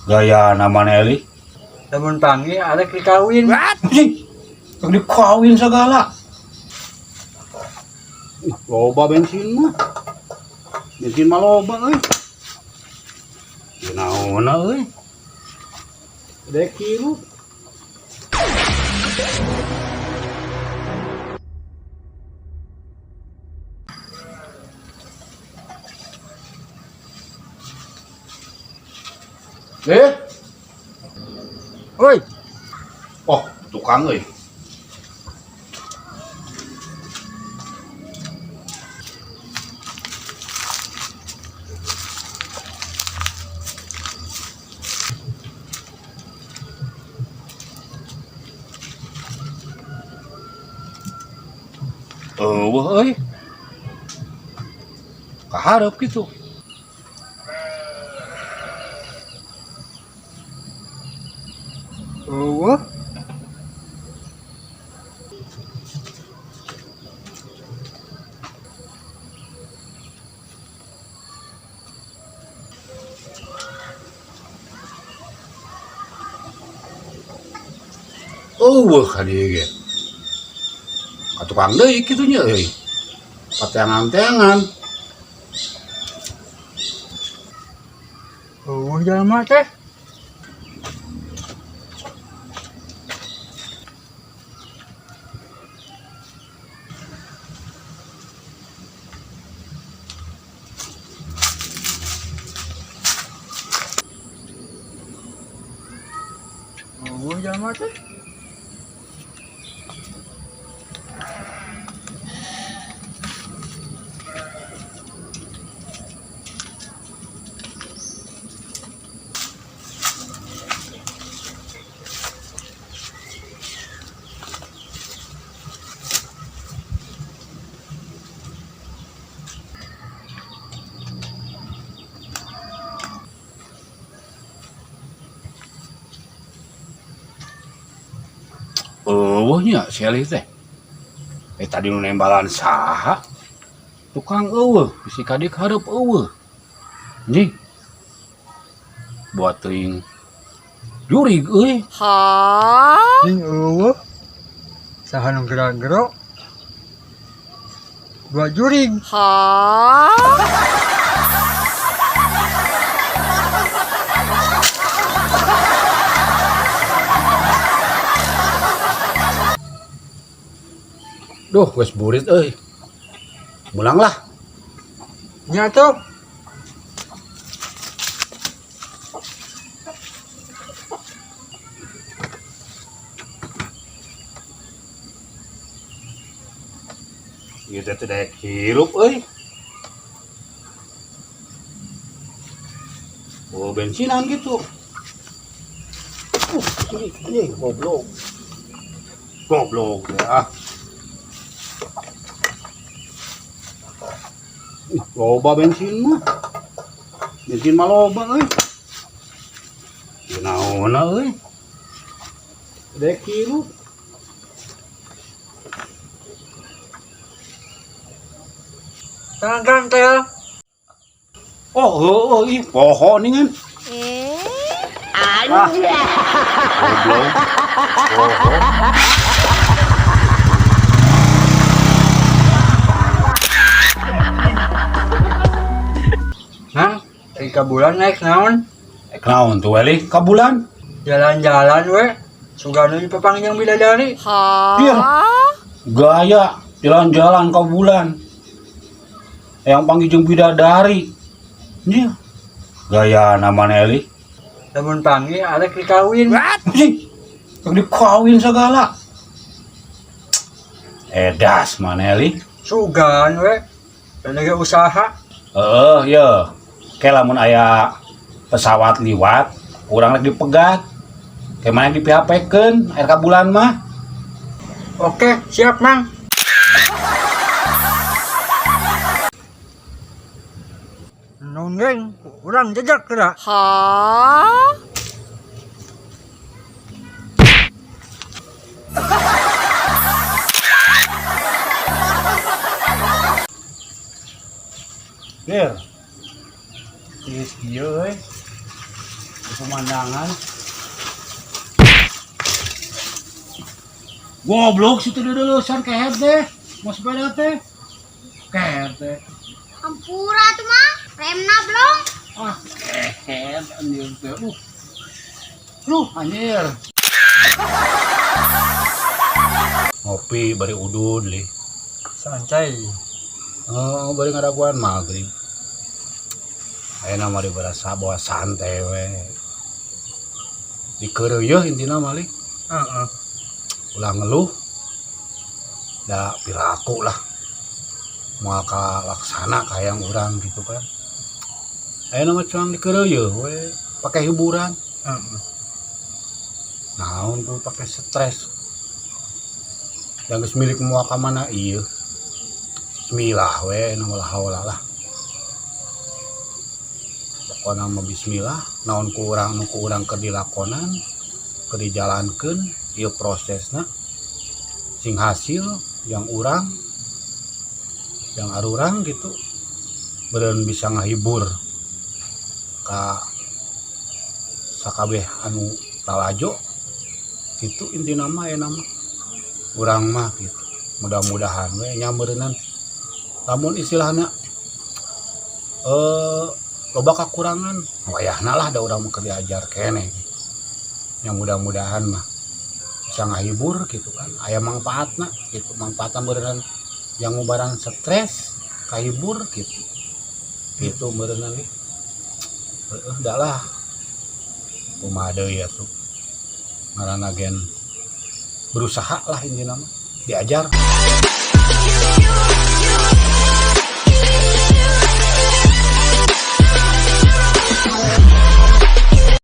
Gaya namanya Eli. Lamun panggil arek dikawin. Anjing. Dikawin segala. Ih, loba bensin mah. Bensin mah loba euy. Ieu naonna euy. Dek hirup. Eh, Woi, oh, tukang euy. Eueuh euy. Kaharep kitu. Eueuh. Eueuh ka dieu ge. Ka tukang deui kitu nya euy. Pateangan-teangan. Eueuh jelema teh. Eueuh jelema teh. Eueuh nya si Elih teh. Eh tadi nu nembalan saha? Tukang eueuh, bisi ka dieu hareup eueuh. Anjing. Buat teuing jurig euy. Hah? Ning eueuh. Saha nu gerak-gerok? Dua jurig. Hah? Duh, geus burit euy. Mulanglah. Nya tuh. Ieu teh teu daek hirup euy. Oh, bensinan gitu. Ini goblok. Goblok ya. Ih, loba bensin mah. Bensin mah loba euy. Ieu naonna euy. Dek hirup. Tangan gantel. Oh, heueuh ih, poho ningan. Eh? Ah. Goblok. Poho. Nang, ka bulan naik naon? Naik naon tuh Eli? Ka bulan? Jalan-jalan we. Sugana di papangjang bidadari. Hah? Iya. Gaya jalan-jalan ka bulan. Yang panggil jeung bidadari. Iya. Gaya namanya Eli. Lamun panggil arek dikawin. Anjing. Dikawin segala. Edas mana Eli? Sugan we. Dan lagi usaha. Heeh, ya. Kayak lamun aya pesawat liwat, urang rek dipegat. Kayak mana di P H P-keun air ka bulan mah. Oke, siap, Mang. Nonggeng, urang jejak gerak. Hah? Bir. Tiis kieu euy. Pemandangan. Goblok situ dulu keher teh. Mau sepeda teh. Keher teh. Hampura tuh mah, remna blong. Ah, keher anjir teh. Lu anjir. Ngopi bari udud li. Santai. Oh, bari ngadaguan maghrib. Ayeuna mah berasa bawa santai we. Dikeureuyeun intina mah li. Heeh. Ulah ngeluh. Da piraku lah. Moal kalaksana hayang urang gitu kan. Ayeuna mah cuang dikeureuyeun we, pake hiburan. Heeh. Naon kudu pake stres. Yang geus milik moal ka mana ieu. Bismillah we, na wala haula lah. Pokona mah bismillah, naon ku urang nu ku urang keur dilakonan, keur dijalankeun ieu prosesna sing hasil yang urang yang arurang gitu beureun bisa ngahibur ka sakabeh anu lalajo gitu intina mah aya mah urang mah gitu. Mudah-mudahan we nya meureunnan lamun istilahna loba kakurangan wayahna lah da urang mah keur diajar keneh nya, mudah-mudahan mah bisa ngahibur gitu kan, aya mangfaatna gitu, mangfaatna meureunnan yang ngubaran stres kahibur gitu gitu meureunnan ge. Heueuh da lah kumaha deui atuh ngaranna gen berusaha lah intina mah diajar.